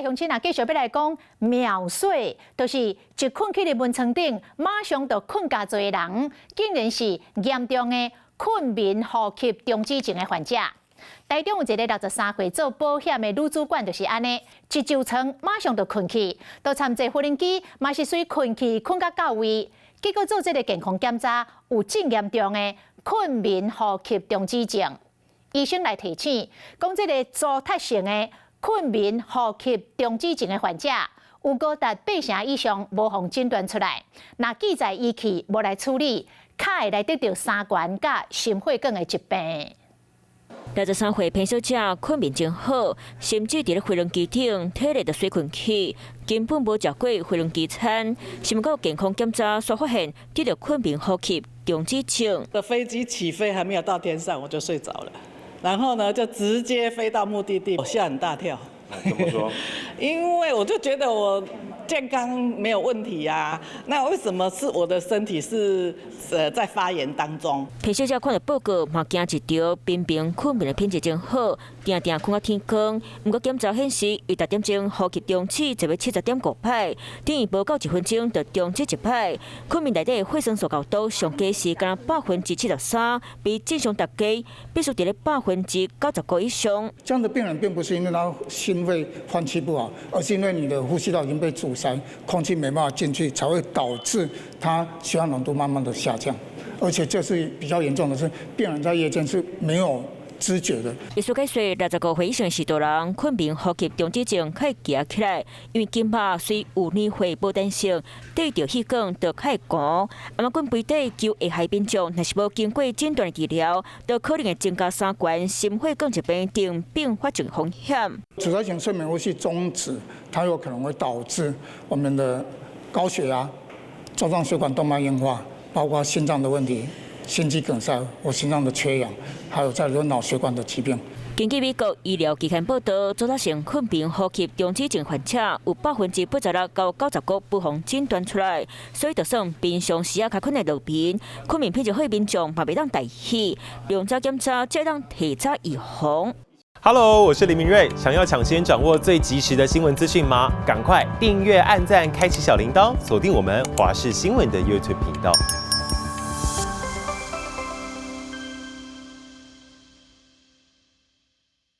來鄉親啊，繼續欲來講秒睡，就是一睏去佇眠床頂，馬上就睏加濟人，竟然是嚴重的睏眠呼吸中止症的患者。台中有一个63歲做保險的女主管，就是按呢，一就床馬上就睏去，都參坐飛輪機，嘛是隨睏去睏甲到位，結果做這个健康檢查，有真嚴重的睏眠呼吸中止症。醫生來提醒，講這个糟蹋性的睏眠呼吸中止症的患者，有高達八成以上無予診斷出來，若記在儀器無來處理，較會來得著三懸佮心血管的疾病。63歲彭小姐睏眠真好，甚至佇咧飛輪機頂體力就隨睏去，根本無食過飛輪機餐。想毋過健康檢查煞發現得著睏眠呼吸中止症。的飛機起飛還沒有到天上，我就睡着了，然後呢就直接飛到目的地，我嚇很大跳。怎麼說？因為我就覺得我健康沒有問題呀，那為什麼是我的身體是在發炎當中？彭小姐看著報告嘛驚一跳，平平睏眠的品質真好，定定睏到天光。毋過檢查顯示，伊逐點鐘呼吸中止就欲70.5擺，等於無夠一分鐘就中止一擺。睏眠內底血栓素濃度上低時干焦73%，比正常大家必須佇咧95%以上。這樣的病人並不是因為他心肺換氣不好，而是因為你的呼吸道已經被阻塞，空氣沒辦法進去，才會導致他血氧濃度慢慢的下降。而且這是比較嚴重的是，病人在夜間是沒有知覺的。醫師解說，65歲以上的序大人，睏眠呼吸中止症較會行起來，因為筋肉隨有年歲無彈性，對著氣管就較會懸。啊，毋過肥底求下海民眾，若是無經過診斷的治療，就可能會增加三懸心血管疾病等併發症風險。阻塞性睡眠呼吸中止，它有可能會導致我們的高血壓、粥狀血管動脈硬化，包括心臟的問題、心肌梗塞或心臟的缺氧，還有再如腦血管的疾病。根據美國醫療期刊報導，阻塞性睏眠呼吸中止症患者有86%到95%無予診斷出來，所以就算平常時仔較睏會落眠，睏眠品質好的民眾嘛袂當大意，量早檢查才會當提早預防。 Hello，我是林明瑞，想要搶先掌握最及時的新聞資訊嗎？趕快訂閱、按讚、開啟小鈴鐺，鎖定我們華視新聞的 YouTube 頻道。